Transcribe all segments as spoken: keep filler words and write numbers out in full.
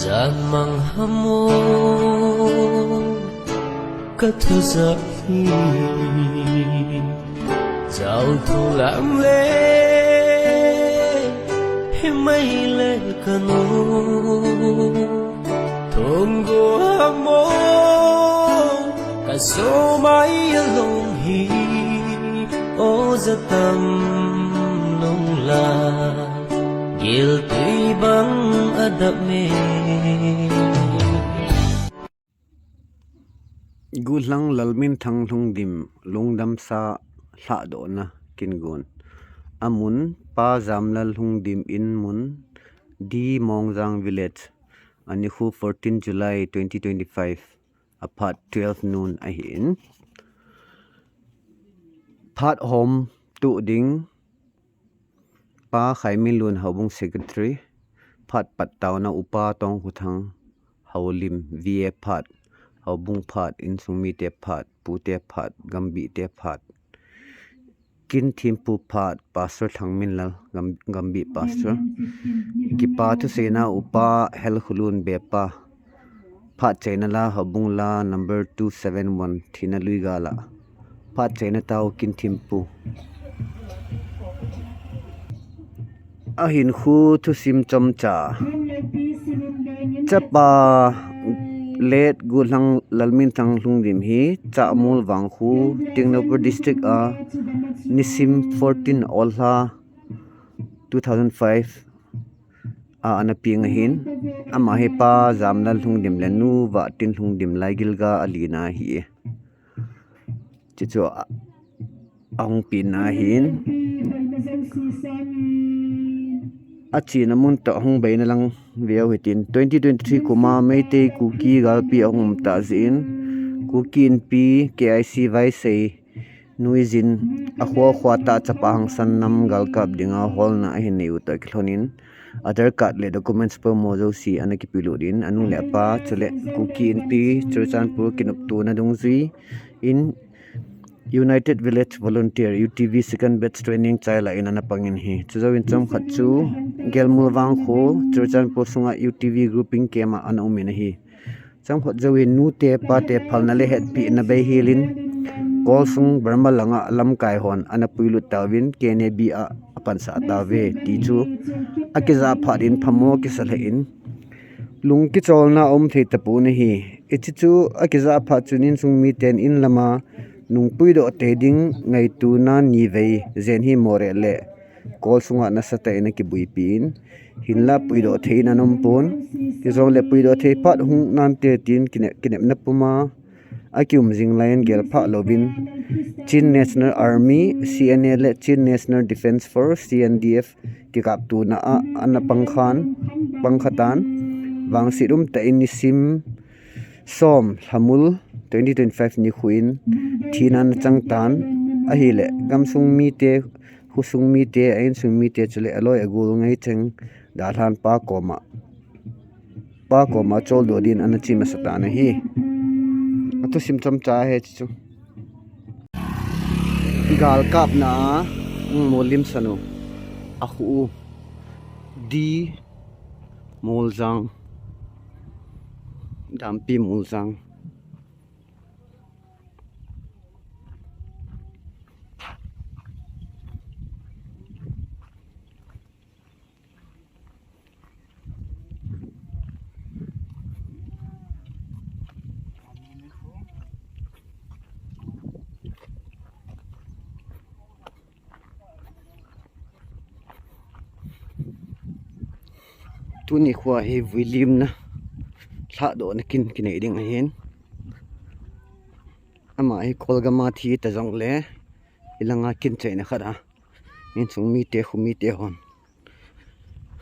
Jan mang hamo ka thujah hi, jao thu lang le hi mai le ka nu, thum go hamo ka so mai along hi, o jatam lung la. Giltui bang adap me. Guhlang Lalminthang Lhungdim lungdamsa lhahdohna kin gon. Amun Pa Jamlal Lhungdim in mun D Mongjang Village. Anikhu fourteen July twenty twenty-five. Aphat twelve noon ahin. Phat hom tu ding Pa Khaiminlun Houbung Secretary, phat pattauna Upa Tongkhuthang, Houlim V A phat, Houbung phat, insung mite phat, pute phat, gambi te phat, kin thempu phat, Pastor Thangminlal, gam, gambi Pastor. Kipa thuseina Upa Helkhulun Bepa, phat chaina la, Houbung la number two seven one, thina lui gala. Phat chaina tao kin thempu. Ahin khu thusim chomcha. Chapa late Guhlang Lalminthang Lhungdim hi Chahmol Vangkhu, Tengnoupal District a nisim fourteen Olha two thousand five a ana peng ahin, ama hi Pa Jamlal Lhungdim le Nu Vahtin Lhungdim Laigilga alina ahi. Chuchu a, ahung penna ahin, achena mun toh hung beina lang veu hitin, twenty twenty-three kuma Meitei Kuki galpi ahung um tah jeh in, Kuki Inpi K I C Vaisei nuijin, akhoa khoa tah chapa hangsan nam galkap dinga holna ahin nei u toh kilhonin, Aadhaar card le documents poimo jouse ana kipelut in, anu le apa, chule Kuki Inpi Churachandpur kinoptona dungjui in United Village Volunteer, U T V second batch training chai la in ana pangin ahi. Chujouvin chomkhat chu Gelmul Vangkho, Churachandpur sunga U T V grouping camp a ana umin ahi. Chomkhat jouvin nute pate phalna le hetpina beihel in, Kolsung Burma langa lamkai hon ana puilut tauvin K N A B a apansah tauve ti chu akijah phat in phamo kisa lheh in, lung kicholna aum thei tapon ahi. Hiche chu akijah phat chun insung miten in lama nung puidoh tei ding ngaituna nivei jen hi Moreh le Kolsunga nasatah in akibuipi in, hinla puidoh thei in ana um pon. Hijongle puidoh thei phat hung nante tin kine, kinepna puma akium jing laiyin gelphah louvin Chin National Army, C N A le Chin National Defence Force, C N D F, kikaptona a ana pangkhan, pangkhatan, vangset umtah in nisim som Lhamul twenty twenty-five nikhuin thina ana changtan ahile, gamsung mite, khosung mite, a insung mite chule aloi agol ngaicheng dalhan pa koma, pa koma choldoh din ana che masatan ahi. Athusim chomcha ahi chu. Galkapna a, um, Molim sanu, akhu u, D Moljang, Dampi Moljang. Tuni khoa hi vuilimna lhahdohna kin kinei ding ahin. Ama hi Kolgam a thi ta jongle, hilanga kin chaina khat a insung mite, kho mite hon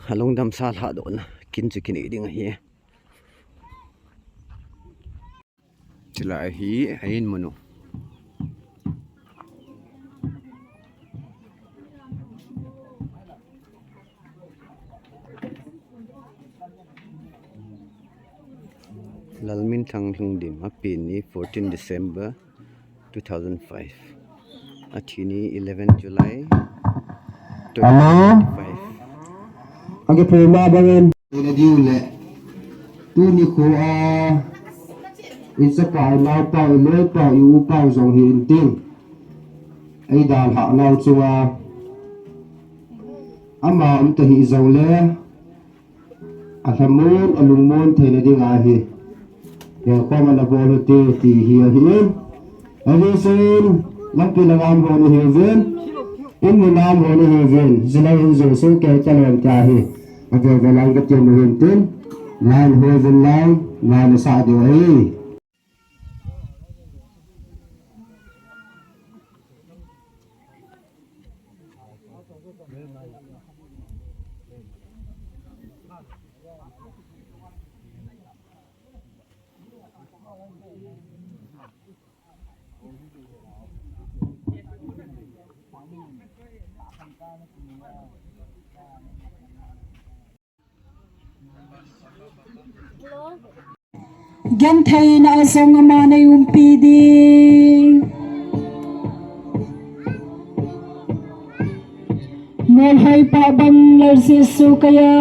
alungdamsa lhahdohna kin chu kinei ding ahi. Chulai hi a in mun u. Lalminthang Lhungdim, apen ni fourteen December two thousand five. Athi ni eleven July twenty twenty-five. Agi puma bangin. Ina diu le. Tuni kho a, i chapa, i naopa, i loipa, i upa jong hi intin, ei dalhah nau chunga ama um ta hi jongle, a lhamon, a lungmon theina dinga hi, he khom ana bol u hite ti hi ahin. Ahi sin, lampi na ngam ho ni hi uvin, in ni ngam ho ni hi uvin, jilai in jo so ke ta lom ta hi. A ve ve lang ka ti mu hin tin, ngan ho vin lang, ngan sa diu ahi. Gentheina a jong ama nei umpi ding. Molhoi pa bang lal Jesu kaya.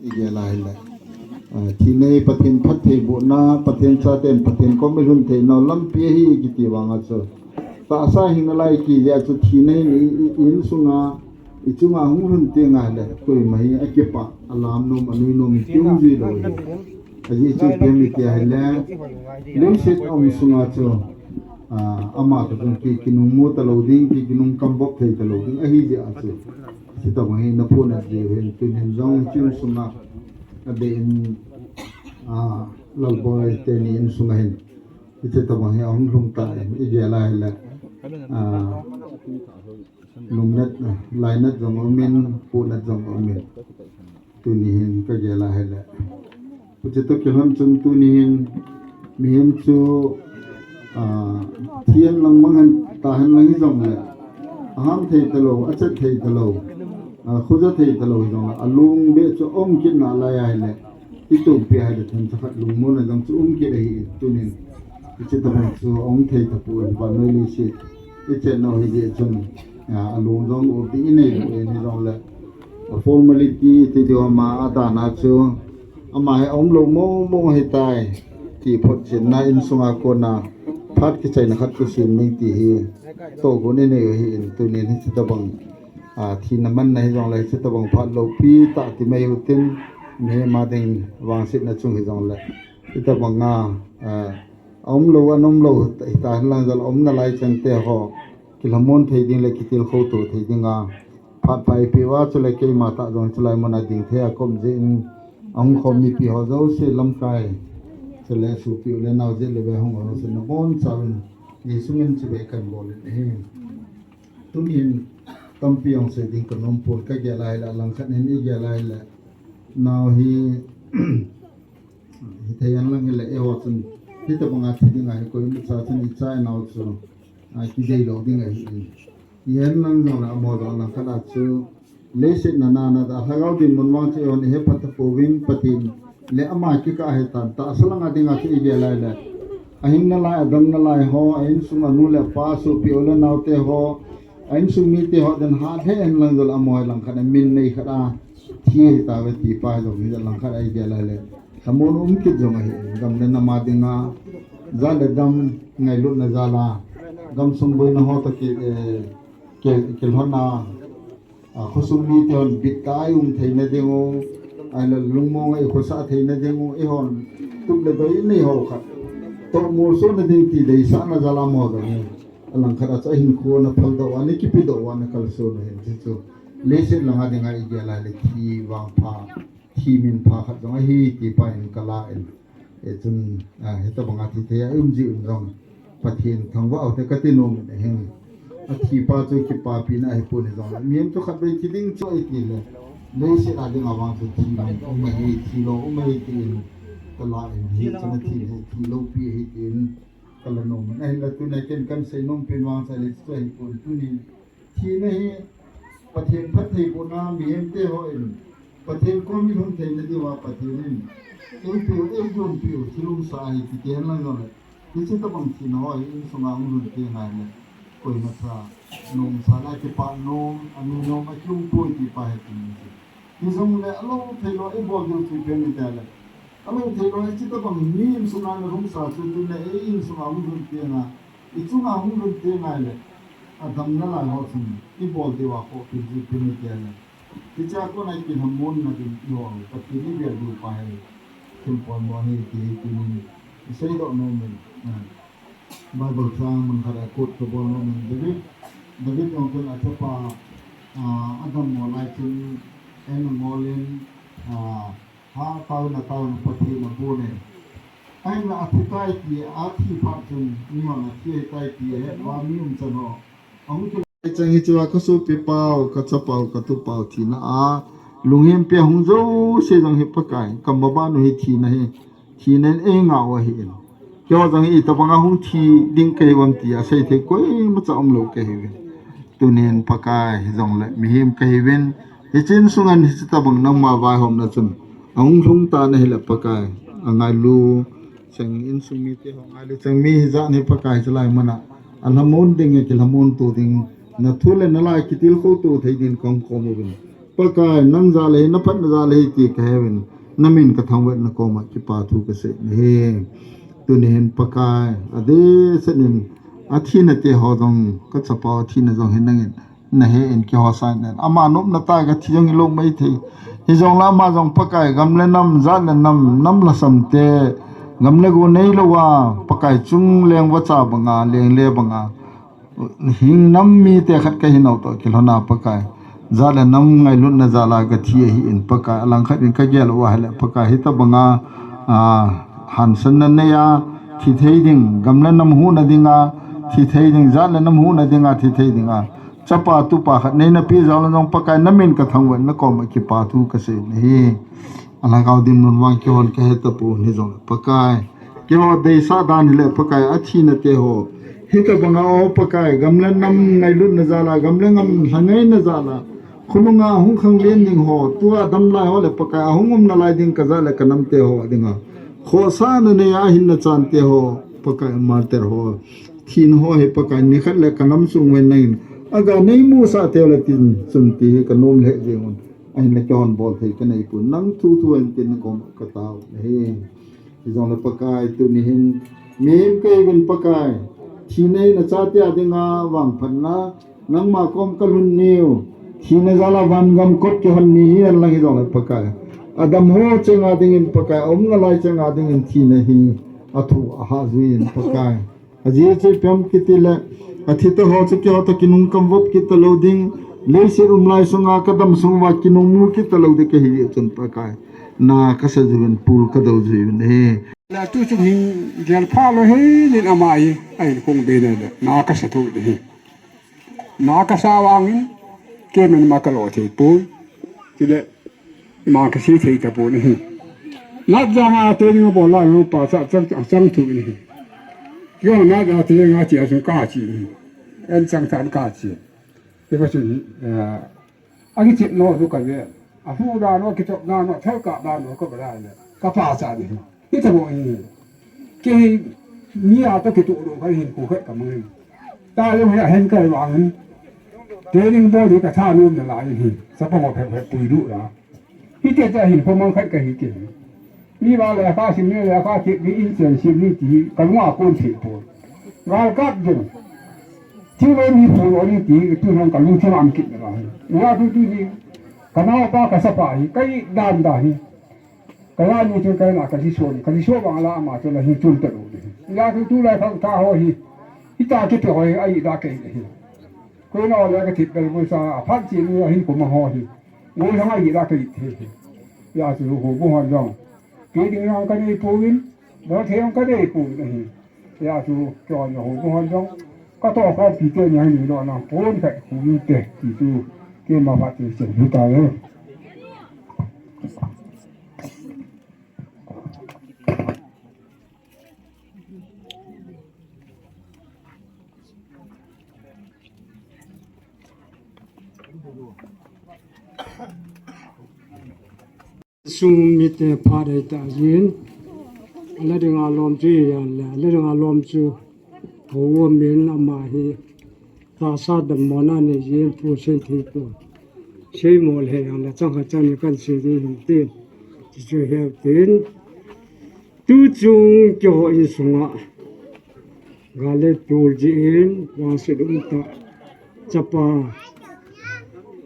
I gel a hile, ah, thina hi Pathen phattheibohna, Pathen chaten Pathen kom i lhun theina lampi ahi kiti vanga chu, tahsa hing nalai kiti a chu thina hi i, i, i insunga, i chunga hung lhun teng ahile, koima hi akipah, alam nom, anui nom, i tiu jui lou hi. Ajeh chu ipi ham iti ahile, leiset a um sunga chu, ah, ama toh jong ki, kinung mu talou ding, ki, kinung kambop thei talou ding ahi jeh a chu. Hitabang hi na phonat jeh u hin, tunin jong hiche insunga adeh in, ah, Lalboi teni insunga hin, hitabang hi ahung lhung tan, i gel a hile, ah, lungnat, lainat jong aumin, phonat jong aumin. Tuni hin ka gel a hile, hiche toh kilhon chun tuni hin mihem chu, ah, thi hen lang, mang hen, ta hen lang hijongle, aham thei talou, achet thei talou, ah, khoja thei talou hijongle, alung beh chu aum kit nalai ahile, i tupi ahile themcha khat lungmonna jong chu um kit ahin, tunin hiche tabang chu aum thei tapon, vannoi leiset i chenna hi jeh chun, ah, alung jong u ding i nei lou in hijongle, a formality ti diu ama a dan a chu, ama hi aum lou mong mong ahitai ti photchenna, insunga kona phat kichaina khat kisem ding ti hi tohgon i nei u ahin, tunin hiche tabang, ah, thina manna hijongle hiche tabang phat loupi tah ti mai u tin, mihem a ding vangsetna chung hijongle, hitabang a, ah, aum lou, anom lou hita hen lang jong, aum nalai chengte ho kilhamon thei ding le kitilkhou to thei dinga phat pha eipeh uva, chule keima tah jong chulai muna ding thei a ka um jeh in, ahung khom mipi ho jouse, lamkai, chule sopi u le nao, jet le vai hung ho jouse, nabonchauvin Jesu min in chibai kan bol in ahi. Tunin tampi jong sei ding ka nom pon, ka gel a hile, alangkhat in i gel a hile, nao hi hithei hen lang hile, eiho chun hitabanga thi ding ahi, koimacha chun icha inao chu, ah, kidei lou ding ahin. Hihen lang jongle amaho jong langkhat a chu leiset nana na da, lhagao dinmun vang chu eihon i hepha tapouvin, Pathen le ama kikah ahitan, tahsa langa dinga chu i gel a hile, ahing nalai, adam nalai ho, a insung anu le apa, sopi u le naote ho, a insung mite ho den hat he hen lang jongle amaho hi langkhat a min nei khat a thi ahitauve ti pa hi jong hi langkhat a i gel a hile, lhamon um kit jong ahi, gam le nam a dinga, jat le dam ngailutna jal a, gamsung boina ho toh ki, eh, ki, kilhon a, ah, khosung mite hon bittah a i um theina ding u, ahile lungmong a i khosah theina ding u, eihon tup le doi i nei ho khat toh molsona ding ti deisahna jal a amaho jong hi, alangkhat a chu ahinkho ana phaldoh uva, ana kipedoh uva, ana kalson u ahin, chuchu leiset langa dinga i gel a hile thi vangpha, thi minpha khat jong ahi ti pa in ka la in. Hichun, ah, hitabanga thi thei a i um jeh un jong Pathen thangvah u hite kati nom in ahi. Athi pa chu kipapina ahipon hijongle, mihem chu khatvei thi ding chu ahi tile, leiset a dinga vang chu thi min um ahi, thi lou um ahi tin ka la in, hichun athi le thi loupi ahi tin ka la nom in, ahinla tuna ken kan sei nompi vang chu le chu ahipon, tunin thina hi Pathen phattheibohna, mihemte hon Pathen kom i lhun theina diuva Pathen in eipeu, eigonpeu thilungsa ahi ti kihen lang jongle, hiche tabang thina ho hi insunga hung lhun teng ahile, koima cha, nomsa le kipah nom, ami nom akium poi ti pa hi ti ni chu. Hijongle alou theilou ibol diu chu ipi ham itile, alou theilou hiche tabang mi insunga nalhungsa chu tuna ei insunga hung lhun teng a, ichunga hung lhun teng ahile, adamna lai ho chun ibol diuva khohpeh ji ipi ham itile, hichea kona kilhamonna ding ihol Pathen ivel diu pa hi thil poimo ahi ti hi tunin iseidoh nom in, ah, Bible chang mun khat a quote kabol nom in, David, David jong chun achapa, ah, adammo lai chun, eina ngol in, ah, ha taona taona Pathen abon in, ahinla athi tai ti, athi phat chun mihon athi ahitai ti ahet uva mi umchan ho ahung kilai chang hichea, kasopi pau, kachapau, katupau thina a lunghempi ahung jouse jong hi Pakai, kamaban u hi thina hi, thina in eingah u ahin, keiho jong hi itobanga hung thi ding kahiu ham ti asei thei koimacha umlou kahiuvin. Tunin Pakai, hijongle mihem kahiuvin, hiche insunga hiche tobang nangma vaihomna chun ahung lhung tan ahile Pakai, angailu cheng insung mite ho, angailu cheng mi hijat hi Pakai, chulai muna alhamon ding, kilhamon to ding, nathu le nala kitilkhou to thei din kahung khom uvin. Pakai, nang jal ahi, naphatna jal ahi ti kaheuvin, namin kathangvah in nakoma kipa thu kasei nahi. Tuni hin Pakai, adehset in athina te ho jong, kachapa athina jong hi nangin nahe in, kihousan in, ama nopna tah a kathi jong hilou maithei. Hijongle ama jong Pakai, gam le nam, jat le nam, nam lhasam te, gam le go neilouva, Pakai, chung leng vacha banga, leng le banga hing nam mite khat kahi nau toh kilhona Pakai, jat le nam ngailutna jal a kathi ahin Pakai, alangkhat in kagel uva ahile Pakai, hitobanga, ah, hansanna neiya thi thei ding, gam le nam huhna dinga thi thei ding, jat le nam huhna dinga thi thei dinga chapa tupa khat neina peh jongle jong Pakai, namin kathangvah in nakoma kipa thu kasei nahi. Alhagao dinmun vang keihon kahe tapon, hijongle Pakai, keiho deisah dan hile Pakai, athina te ho, hitobanga o Pakai, gam le nam ngailutna jal a, gam le nam lhangaina jal a khonunga hung khanglen ding ho, tua damlai ho le Pakai, ahung umna lai ding kajat le kanam te ho dinga khohsahna neiya ahinna chan te ho Pakai, martyr ho, thina ho hi Pakai, nikhat le kanam sung uva nangin aga neimusah teu le tin chun ti hi kanom lheh jeng un. Ahinla keihon bol thei kaneipon, nang thu thu hen tin nakoma katao nahi. Hijongle Pakai, tuni hin mihem kahiuvin Pakai, thina hi nachate a dinga vangphatna, nangma kom kalhun niu, thina jal a vangam kot kihon ni hihen lang hijongle Pakai, adam ho chenga dingin Pakai, aumna lai chenga dingin thina hi athu ahah jui in Pakai. Ajeh chu ipi ham kitile, athi te ho chu keiho toh kinung kamvop kit talou ding, leiset um lai sunga kadam sung uva kinung mu kit talou ding kahi jeh chun Pakai, na kasa jiuvin, pul kadou jiuvin ahi. La tu chung hin gel pha lou hi nin ama hi, ahin kong be na le, na kasa thou ding hi. Na kasa vangin, keiman ma kalo thei pon. Chule, ima kasei thei tapon ahi. Nat janga training abol lai upa cha chang, chang thu ahi. Keiho nat janga training a che a chun kache ahi. An chang tah in kache. Hiva chun, eh, akichep nom chu kave. Ahu dan u, akichop dan u, thalkap dan u kave le, kapa cha ahi. Hitobang hi. Kei hi mi a toh kitoh lou kahin, kho khat kamang in. Talou hi ahin kai vangin, training bol hi kathanom nalai in hi. Chapang ho phet phet pui lou la. Hiti chun ahin kho mang khat kahi kei. Mi vang lekha sim ni, lekha kit ni, in chen sim ni ti kalunga kon thei pon. Gal kap jeng. Thilou mi phu lou ni ti, tu jong kalungthim a um kit nalai. Hijeh chun tuni, kanaopa kasapa hi, ka-it dan dan hi. Kala ni chun kaina kalhiso ni, kalhiso bang la ama chun ahin chun talou ni. Hijeh chun tulai khang tha ho hi, hita kiti ho hi, a-it da ka-it hi. Koina ho le kathip bel boisa, aphat chi ni ahin kum ho hi. Ngol hang a-it da ka-it hi. Hijeh chun houbung hon jong, kei ding jong kanei pouvin, bol thei jong kanei pouvin ahi. Hijeh chun keiho houbung hon jong, katoh khompi teni hin nilona pon khat khu inte, ti chu keima phat chun chen hi tave. Chung mite phat hei ta jin. Ala ding alom chu yan le, ala ding alom chu. Ho min ama hi. Tahsa dammona nei jin, thu sei thei pon. Seimo le hei ang le chang khat chang ni kan sei ding hin tin. Ti chu heu tin. Tu chung keiho insunga. Gal le tol jeh in, vangset umtah. Chapa.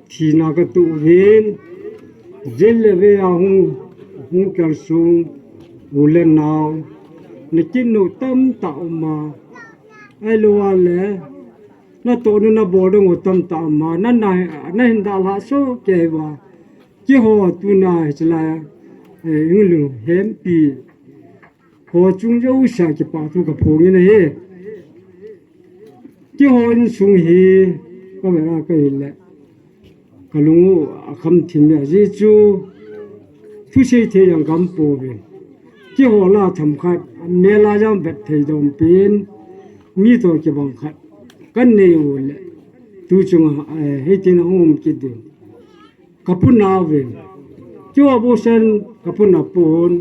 Thina katoh uvin. Jail le vei a hung, hung kalsong. U le nao. Nakinop tamtah um a. Ahilou a le. Natoh nu nabol ding u tamtah um a. Na, na, nahin dalha soh kei uva. Keiho tuna hiche lai a. Eh, hung lung hempi. Ho chung jouse a kipathu kaphongin ahi. Keiho insung hi, ka vela ka hile. Ka lung u akham thim e ajeh chu. Thusei thei jong kaum pouve. Keiho la themkhat, mel a jong vet thei dom pen. Mi toh kibang khat. Kan nei u le. Tu chunga, eh, hitin ahung um kit ding. Ka puna uvin. Keiho abusen ka puna pon.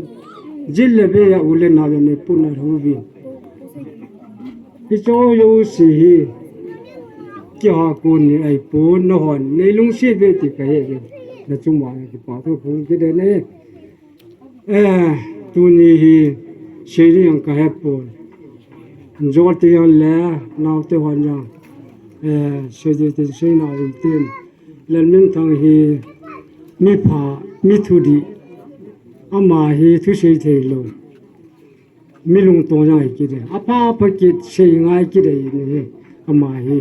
Jail le vei a u le nao jong nei puna uvin. Hiche jouse hi. Keiho a kon ni ahipon nahon. Nei lungset uve ti kahe uve. Nachung uva kipathu kaphong kit e. Eh, tuni hi sei ding jong kahe pon. Jol te jong le, nao te hon jong. Eh, sei ding tin sei nao ding tin. Lalminthang hi mi pha, mi thudih. Ama hi thusei thei lou. Mi lungtong jong ahi kit e. Apha pha kit sei ngai kit e ni hi. Ama hi.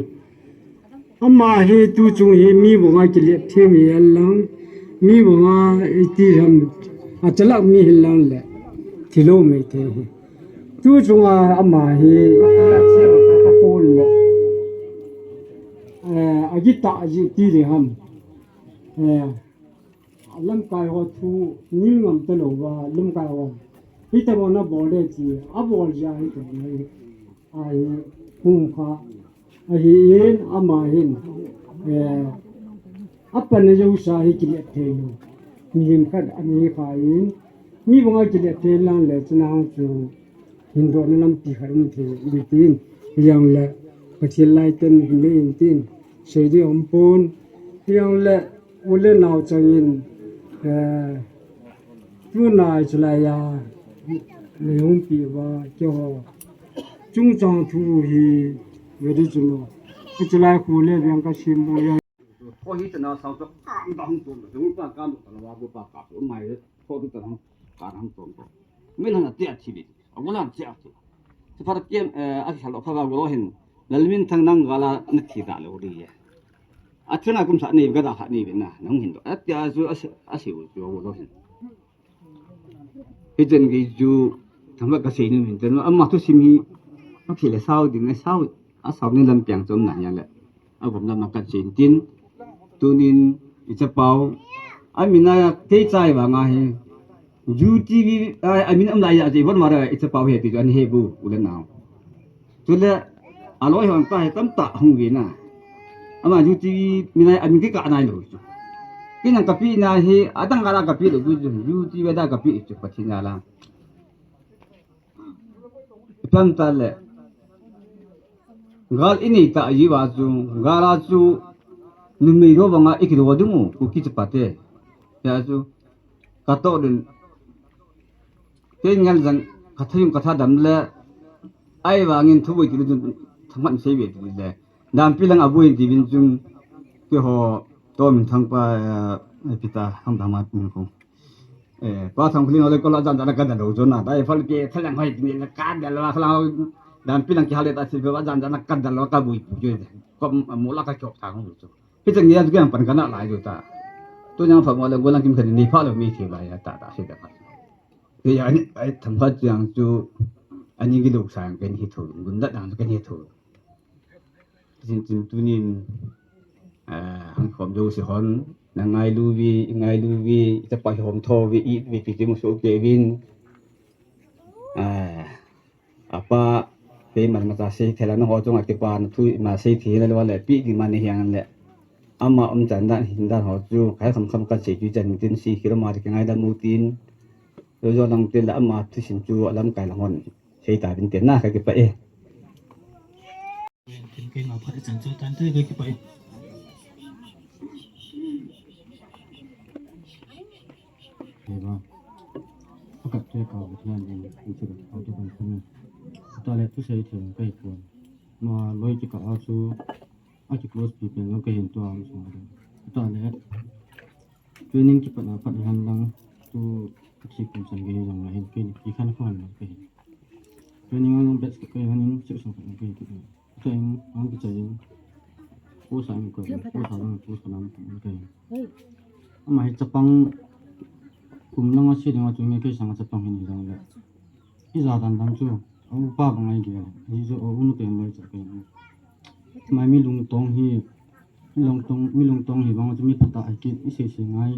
Ama hi tu chung hi mi banga kilep thei mi hen lang, mi banga iti ham achalak mi hen lang le, thilou mei thei hi. Tu chunga ama hi, a kon le, eh, agitah ji ti ding ham. Eh, lamkai ho thu, ngil ngam talou va, lamkai ho. Hitabang nabol le ti, abol jeh a hitabang. Ahi, hung kha. Ahin, ama hin. Eh, apanna jouse hi kilep thei lou. Mihem khat ahi khan. Mi banga kilep thei lang le chuna chu. Hindohna lampi khat um thei ding tin. Hijong le, Pathen lai ten hin nei in tin. Sei ding um pon. Hijong le, u le nao changin. Eh, Tuna hiche lai a, nei hung pi uva, keiho. Chungchang thu hi, ve ding chu no. Hiche lai khu le veng kasem mo ya. Kho hi chana sang chu kam da hung tum, hung pa kam da lou, bu pa ka pu mai, kho tu ta hung, ka hung tum. Min han a tia thi bi, a gulan tia thi. Chu phat kem, eh, a thalo kha ba go hin, Lalminthang nang gal a na thi da lou ri ye. A thina kum sa nei, ga da kha nei ve na, nang hin do. A tia chu a se, a se u chu go hin. Hichen gei chu, thangvah kasei nom in, ten ama thusim hi, aphil asao ding, asao, asao ni lampiang chom na hia le. Agom lam a kasei in tin, tunin, i chapau, amin a kei chai vang ahi, U T V, a, amin um lai a, i von mara, i chapau he ti chu, ani he bu, u le nao. Chule, aloi hon pa hi tamtah hung ve na. Ama U T V mina amin kikah nai lou chu. Kei nang kapi na hi, adang gal a kapi lou chu, U T V a da kapi chu, Pathen jal a. Ipi ham tile. Gal inei ta ji uva chu, gal a chu, numei lou vang a i kido ding u, Kuki chapa te. Hia chu, katoh din, Kei ngal jang, ka thayung ka thadam le, ahivangin thu boi ti le chun, thangvah sei ve ti le. Dampi lang a boi ti vin chun, keiho, Tominthang pa, eh, pita, ham dam a min ko. Eh, pa Thangkholing le ko la jan jan ka da lou chun na, dai phal ke thalang hoi ti le ka da lou, ka la dampi lang ki hale ta si pa jan jan ka da lou ka boi pu je. Ko mo la ka chok thang lou chu. Hicheng nia chu kiang pan kana lai chu ta. Tu nyang pha mo le golang kim khan ni pha lo mi thi lai ta ta se ta pha. Ke ya ni ai tham kha chiang chu ani ki luk sang ken hi tho, gun dat dang ken hi tho. Chin chin tunin, ah, hang khom jo si hon, na ngai lu vi, ngai lu vi, ta pa hom tho vi, i vi pi ti mu so ke vin. Ah, Apa, keiman mata sei thei la, nangho chunga kipa na thu ima sei thei la, le pi ding man ni hiang le. Ama umchan dan hindan ho chu, kei kham kham kasei chu chan tin si khiroma te kingaidam u tin. Jojo lang tin la ama thusim chu alamkai lang hon sei ta vin tin na, kakipah e. Tin kei ma phat chan chu tan te kakipah e. Eva. Akat te ka bu thian in, in chu ka tu kan khun. Ta le thusei thei kai pon. Ma loi ti ka a chu, a ki close pi pen lo ka hin tu a sung. Ta le training kipat na pat han lang tu ka thi kum san ge jong la hin ke ni ki khan khan lang ka hin. Training ang best ka hin chu sang ka hin ke ki. Ka hin ang ki chai. Ko sa ang ko, ko sa lang ko sa lang ka hin. Ama hi chapang kum lang a si ding a chu nge kei sang chapang hin jong le. I ja dan dan chu, a upa bang ai ge. Hi jo u nu pen loi cha ka hin. Mai mi lungtong hi, mi lungtong, mi lungtong hi bang chu mi phat a hi ki, i sei sei ngai.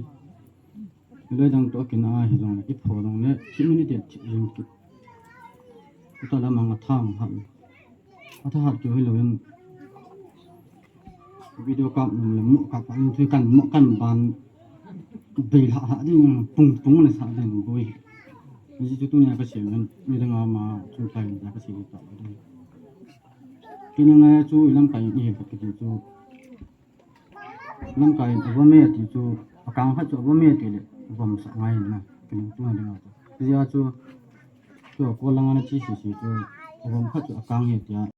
Loi dang to kin a hi jong le, i pho jong le, ki mi ni te chi jing ki. Ta la mang a thang ha. A tha hat chu hi lo in. Video kap nung le mo kap nung chu kan mo kan ban bei lha lha ding, pung pung le sa ding boi. Ni chu tunia ka sei men, ni dang ama chu kai ni ka sei ta ding. Kini ngai chu i lamkai ni he ka ti chu. Lamkai a vom e ti chu, a kang khat chu a vom e ti le, vom sa ngai na. Kini chu na ding a chu. Ti a chu, chu ko lang ana chi si si chu, a vom khat chu a kang he ti a.